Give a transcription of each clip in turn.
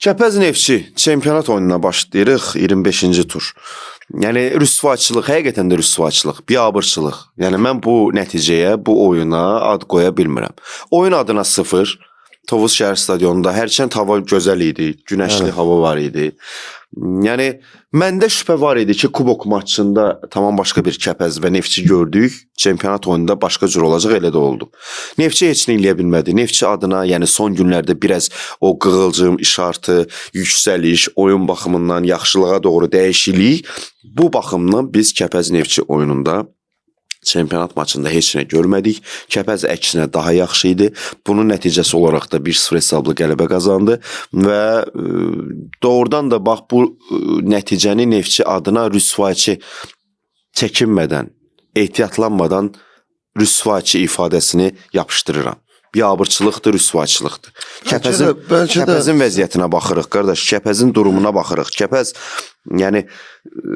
Kəpəz Neftçi çempionat oyununa başlayırıq 25-ci tur. Yəni rüsvayçılıq, həqiqətən də rüsvayçılıq, biabırçılıq. Yəni mən bu nəticəyə, bu oyuna ad qoya bilmirəm. Oyun adına 0. Tovuz şəhər stadionunda hərçənd hava gözəl idi, günəşli hava var idi. Yəni məndə şübhə var idi ki, kubok maçında tamam başqa bir Kəpəz və Neftçi gördük. Çempionat oyununda başqa cür olacaq, elə də oldu. Neftçi heç nə eləyə bilmədi. Neftçi adına, yəni son günlərdə biraz o qığılcım işartı, yüksəliş, oyun baxımından yaxşılığa doğru dəyişiklik. Bu baxımdan biz Kəpəz Neftçi oyununda çempionat maçında heç nə görmədik. Kəpəz əksinə daha yaxşı idi. Bunun nəticəsi olaraq da 1-0 hesablı qələbə qazandı və doğrudan da bax bu nəticəni Neftçi adına rüsvayçı çəkinmədən, ehtiyatlanmadan rüsvayçı ifadəsini yapışdırıram. Biabırçılıqdır, rüsvayçılıqdır. Kəpəzin bəlkə də- Kəpəzin vəziyyətinə baxırıq qardaş, Kəpəzin durumuna baxırıq. Kəpəz yəni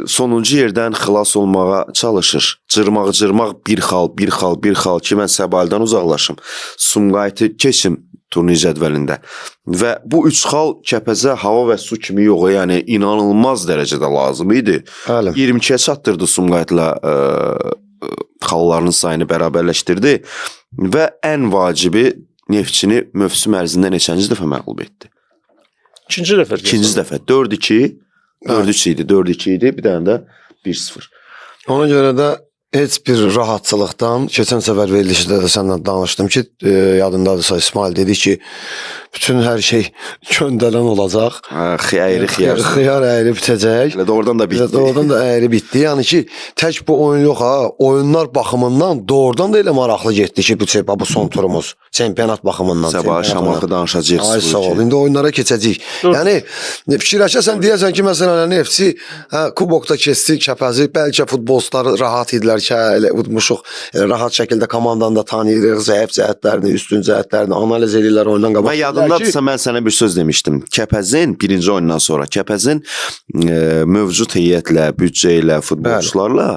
sonuncu yerdən xilas olmağa çalışır. Cırmaq cırmaq bir xal, bir xal, bir xal ki mən Səbaildən uzaqlaşım. Sumqayıtı keçim turnir cədvəlində. Və bu üç xal Kəpəzə hava və su kimi yox, yəni inanılmaz dərəcədə lazım idi. Bəli. 22-yə çatdırdı Sumqayıtla xallarının sayını bərabərləşdirdi və ən vacibi Neftçini mövsüm ərzində neçənci dəfə məğlub etdi? İkinci dəfə. İkinci dəfə 4-2, 4-3 idi, 4-2 idi, bir dənə də 1-0. Ona görə də heç bir rahatçılıqdan keçən səfər verilişdə də səndən danışdım ki, yadındadırsa İsmail dedi ki, bütün hər şey köndələn olacaq. Hə, əyri xiyar. Xiyar əyri bitəcək. Elə doğrudan da bitdi. Elə doğrudan da əyri bitdi. Yəni ki, tək bu oyun yox ha, oyunlar baxımından doğrudan da elə maraqlı getdi ki, bu son turumuz çempionat baxımından. Sabah çempionat Şamaxı danışacağıq. Ay sağ ol. 0-2. İndi oyunlara keçəcəyik. Dur. Yəni fikirləşəsən deyəsən ki, məsələn, Neftçi hə, kubokda keçdi Kəpəzi. Bəlkə futbolçuları rahat idilər ki, hə, elə udmuşuq. Elə rahat şəkildə komandanı da tanıyırıq, zəif cəhətlərini, üstün cəhətlərini analiz eləyirlər oyundan qabaq. Və yadındadırsa mən sənə bir söz demişdim. Kəpəzin birinci oyundan sonra Kəpəzin mövcud heyətlə, büdcə ilə, futbolçularla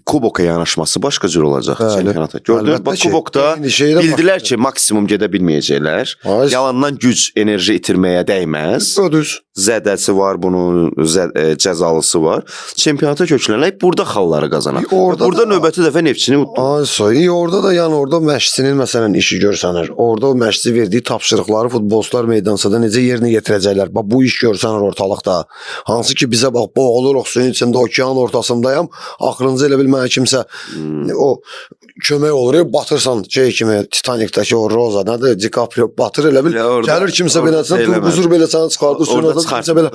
kuboka yanaşması başqa cür olacaq Bəli. çempionata. Gördün, Əlbəttə bax ki, kubokda eyni şeylə bildilər ki, maksimum gedə bilməyəcəklər. Ay, Yalandan güc, enerji itirməyə dəyməz. o düz. Zədəsi var bunun, cəzalısı var. Çempionata köklənək, burada xalları qazanaq. Orada Burada da- növbəti dəfə Neftçini utdu. Ay soy, iyi, orada da yəni orada məşqçinin məsələn işi görsənir. Orada o məşqçi verdiyi tapşırıqları futbolçular meydançada necə yerinə yetirəcəklər. Bax bu iş görsənir ortalıqda. Hansı ki bizə bax boğuluruq suyun içində, okean ortasındayam. Axırıncı elə bil mənə kimsə o kömək olur, batırsan şey kimi Titanikdəki o Roza nədir, DiCaprio batır elə bil. Elə orada- gəlir kimsə orada belə sən eləmədi. durğuzur belə səni çıxardır suyun Orada ortasında kimsə belə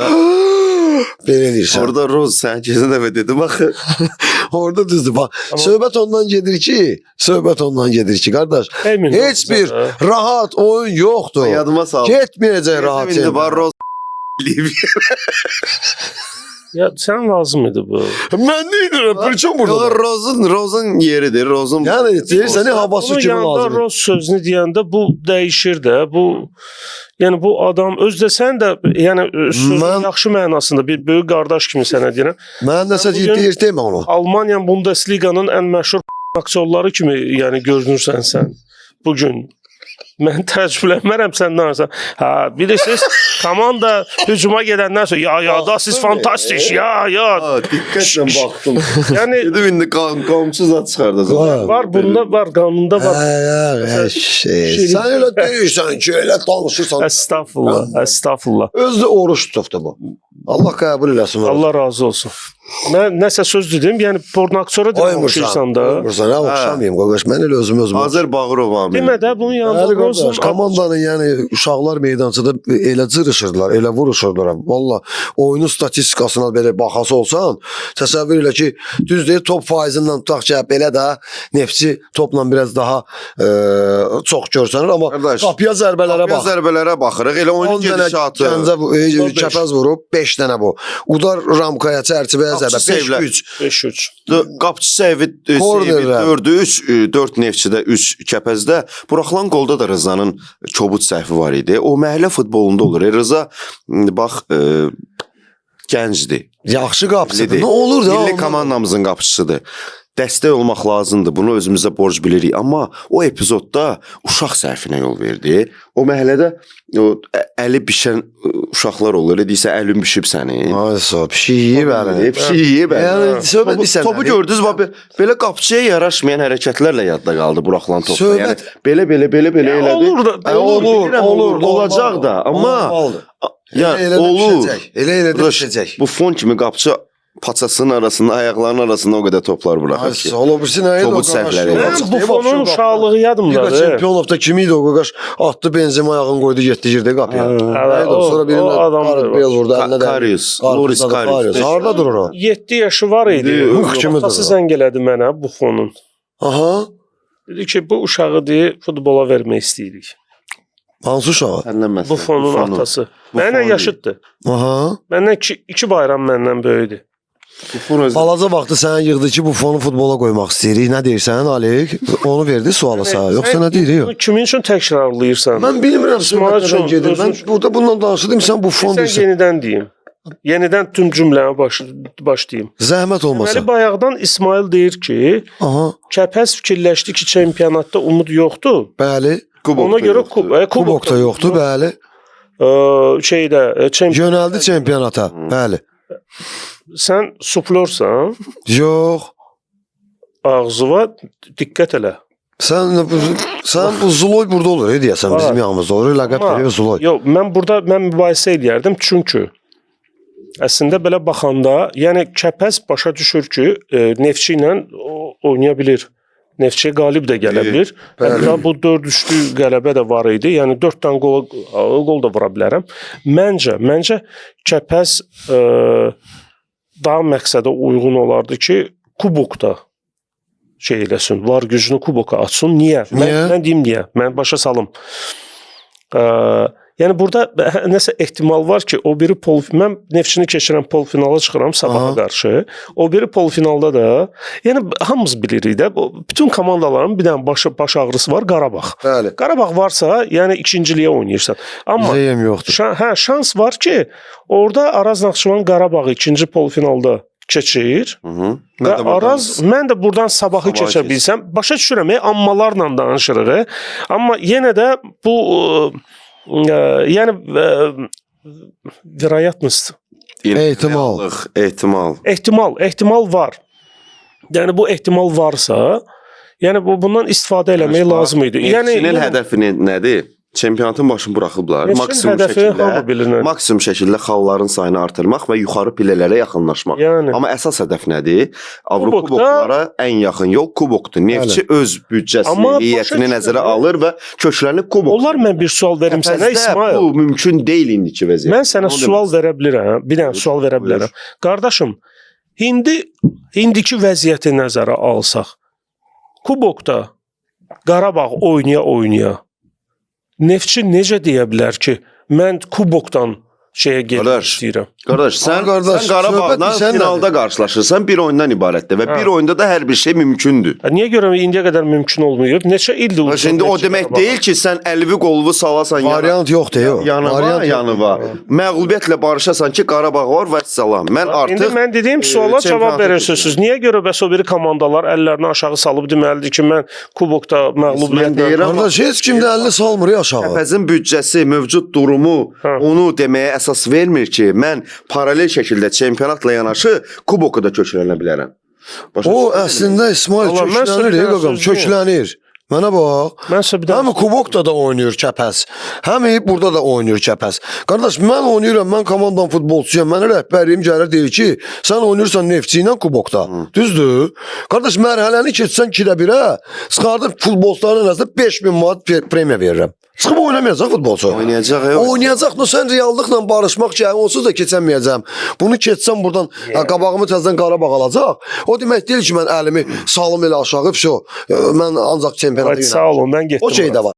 belə eləyirsən. Orada Roz sən keçən dəfə dedim axı. Orada düzdür bax. Amma- Söhbət ondan gedir ki, söhbət ondan gedir ki, qardaş, Emin heç bir rahat oyun yoxdur. Yadıma sal. Getməyəcək rahat. İndi var Roz eləyib. Ya sən lazım idi bu. Mən nə edirəm? Pırçam Yox, burada. Rozun yeridir. Rozun Yəni deyirsən havası Bunun kimi yanında lazım. Roz sözünü deyəndə bu dəyişir də. Bu yəni bu adam özdə sən də yəni sözün yaxşı mənasında bir böyük qardaş kimi sənə deyirəm. Mən nəsə Bugün- deyir demə onu. Almaniyanın Bundesliqanın ən məşhur aktyorları kimi yəni görünürsən sən bu gün. Mən təəccüblənmərəm səndən sən. Hə, bilirsiniz, komanda hücuma gedəndən sonra ya ya da siz fantastik ya ya. Ha, diqqətlə baxdım. Yəni Dedim indi qamçı zad çıxardacaq. Ha. var bunda var qanunda var. Hə, hə, şey. Sən elə deyirsən ki, elə danışırsan. Əstağfurullah, əstağfurullah. Özü də oruç tutubdu bu. Allah qəbul eləsin. onu. Allah razı olsun. Mən nəsə söz dedim, yəni porno aktyora dedim oxşayırsan da. Oymursan, hə, oxşamayım qardaş. Mən elə özümü özüm. Azər Bağırov amil. Demə də bunun yanında Bəli qardaş, Rozun komandanın yəni uşaqlar meydançada elə cırışırdılar, elə vuruşurdular. Valla oyunun statistikasına belə baxası olsan, təsəvvür elə ki, düz deyir top faizindən tutaq ki, belə də Neftçi topla biraz daha çox görsənir, amma Qardaş, qapıya zərbələrə Qapıya bax. zərbələrə baxırıq. Elə oyunun 10 dənə gedişatı. Gəncə 15. Kəpəz vurub, 5 dənə bu. Udar ramkaya, çərçivəyə Qapıçı zərbə sevlər. 5-3. 5-3. Qapçı səhvi Kornerlər. 4-3, 4 Neftçidə, 3 Kəpəzdə. Buraxılan qolda da Rızanın kobud səhvi var idi. O məhəllə futbolunda olur. Rıza bax gəncdir. Yaxşı qapıçıdır. Millidir. Nə olur da? Milli komandamızın qapıçısıdır. Dəstək olmaq lazımdır. Bunu özümüzə borc bilirik. Amma o epizodda uşaq səhvinə yol verdi. O məhəllədə o əli bişən uşaqlar olur. Elə deyirsə əlin bişib sənin. Ay sağ, pişik yeyib əlini. Pişik yeyib əlini. Yəni söhbət Topu, bilirsən topu nədir? gördünüz, bax belə qapçıya yaraşmayan hərəkətlərlə yadda qaldı buraxılan top. Söhbət- Yəni belə belə belə belə Ya, elədi. olur da, Ə, Olur, bilirəm, olur, olacaq da, amma normaldır. ya Elə elə də olur. bişəcək. Elə elə də Qardaş, bişəcək. Bu fon kimi qapçı paçasının arasında, ayaqlarının arasında o qədər toplar Ay buraxır ki. sağ ol, o birisi nə idi o Topu qaqaş? səhvləri Yola elədi. Mən çıxdı, Buffonun vapşe uşaqlığı Liqa yadımdadır. Çempionovda kim idi o qaqaş? Atdı Benzema ayağını qoydu getdi girdi qapıya. Hə, Nə idi o? o- Sonra birinin o adam Gareth da Bale vurdu əlinə də. Karius, Loris Karius. Harda durur o? 7 yaşı var idi. Mıx kimi Atası durur. zəng elədi mənə Buffonun. Aha. Dedi ki, bu uşağı deyə futbola vermək istəyirik. Hansı uşağı? Səndən məsələ. Buffonun atası. Mənlə Buffon yaşıddır. Aha. Məndən iki bayram məndən böyükdür. Buffon özü Balaca vaxtı sənə yığdı ki, bu fonu futbola qoymaq istəyirik. Nə deyirsən, Alik? Onu verdi suala sənə. Yoxsa nə deyirik? Bunu kimin üçün təkrarlayırsan? Mən bilmirəm İsmail söhbət nədən üçün, gedir. Mən özün- burada bununla danışırdım, sən bu fon Sən deyirsən. yenidən deyim. Yenidən tüm cümləmi başlayım. Zəhmət olmasa. Deməli bayaqdan İsmail deyir ki, Aha. Kəpəz fikirləşdi ki, çempionatda umud yoxdur. Bəli. Kubokda Ona görə yoxdur. Kubokda yoxdur, bəli. Şeydə çempion Yönəldi çempionata. Bəli. sən suflorsan, Yox. ağzıva diqqət elə. Sən bu Zuloy burada olur, deyəsən bizim yanımızda olur. Ləqəb Amma- verir Zuloy. Yox, mən burada mən mübahisə eləyərdim çünki əslində belə baxanda, yəni Kəpəz başa düşür ki, Neftçi ilə oynaya bilir. Neftçiyə qalib də gələ bilir. Hətta bu 4-3-lü qələbə də var idi. Yəni 4 dənə qol da vura bilərəm. Məncə Kəpəz daha məqsədə uyğun olardı ki, kubokda şey eləsin, var gücünü kuboka atsın. Niyə? Niyə? Mən deyim niyə? Mən başa salım. Yəni burada nəsə ehtimal var ki, o biri mən Neftçini keçirən polfinala çıxıram sabaha Aha. qarşı. O biri polfinalda da, yəni hamımız bilirik də, bu bütün komandaların bir dənə baş ağrısı var, Qarabağ. Bəli. Qarabağ varsa, yəni ikinciliyə oynayırsan. Amma Bizə yem yoxdur. Şans var ki, orada Araz Naxçıvan Qarabağı ikinci polfinalda keçir. Hı -hı. Və Araz, mən də buradan sabahı Sabahı keçə bilsəm, başa düşürəm, ammalarla danışırıq. Amma yenə də bu yəni verayatnost Ehtimal. Ehtimal. ehtimal var. Yəni bu ehtimal varsa, yəni bundan istifadə eləmək lazım idi. Yəni Neftçinin hədəfi nədir? Çempionatın başını buraxıblar. Neftçinin Maksimum hədəfi şəkildə hamı bilir nədir. maksimum şəkildə xalların sayını artırmaq və yuxarı pillələrə yaxınlaşmaq. Yəni Amma əsas hədəf nədir? Avropa Kubokda- kuboklara ən yaxın yol kubokdur. Neftçi öz büdcəsini, Amma başa heyətini nəzərə düşürəm. alır və köklənib kubok. Onlar mən bir sual verim sənə Kəpəzdə İsmail. Bu mümkün deyil indiki vəziyyət. Mən sənə Onu sual demək verə bilirəm. Bir dənə Buyur, sual verə buyur. bilərəm. Qardaşım, indiki vəziyyəti nəzərə alsaq, kubokda Qarabağ oynaya-oynaya Neftçi necə deyə bilər ki, mən kubokdan şeyə getmək Qardaş, istəyirəm. Qardaş, sən, Qardaş, sən Qarabağla söhbət bilsən finalda qarşılaşırsan, bir oyundan ibarətdir və Hə. bir oyunda da hər bir şey mümkündür. Niyə görə indiyə qədər mümkün olmayıb? Neçə ildir Ha, Şimdi o Neftçi demək Qarabağa? deyil ki, sən əlvi qolvu salasan yana, Variant yoxdur, yox. yanıva, Variant yox. yanıva. Məğlubiyyətlə barışasan ki, Qarabağ var və salam. Mən İndi artıq mən dediyim suala cavab çempionata verirsiniz. Niyə görə bəs o biri komandalar əllərini aşağı salıb deməlidir ki, mən kubokda məğlubiyyətlə deyirəm, Qardaş, heç kim də əlini salmır ya aşağı. Kəpəzin büdcəsi, mövcud durumu Hə. onu deməyə əsas vermir ki, mən paralel şəkildə çempionatla yanaşı kuboku da köklənə bilərəm. Başa O düşdün? əslində İsmail Allah, mən sənə köklənir, bir ey dənə qaqam, söz deyim. köklənir. Mənə bax. Mən sizə bir dənə Həm kubokda da oynayır Kəpəz, həm burada da oynayır Kəpəz. Qardaş, mən oynayıram, mən komandanın futbolçusuyam. Mənə rəhbərliyim gəlir deyir ki, sən oynayırsan Neftçi ilə kubokda. Düzdür? Qardaş, mərhələni keçsən 2-də 1-ə, çıxardıb futbolçuların ən azından 5000 manat premiya verirəm. Çıxıb oynamayacaq futbolçu. Oynayacaq, yox. Oynayacaq. No, sən reallıqla barışmaq ki, onsuz da keçəməyəcəm. Bunu keçsəm buradan qabağımı təzədən Qarabağ alacaq. O demək deyil ki, mən əlimi salım elə aşağı, vəsə. Mən ancaq çempionata Sağ olun, mən getdim. O şey də var.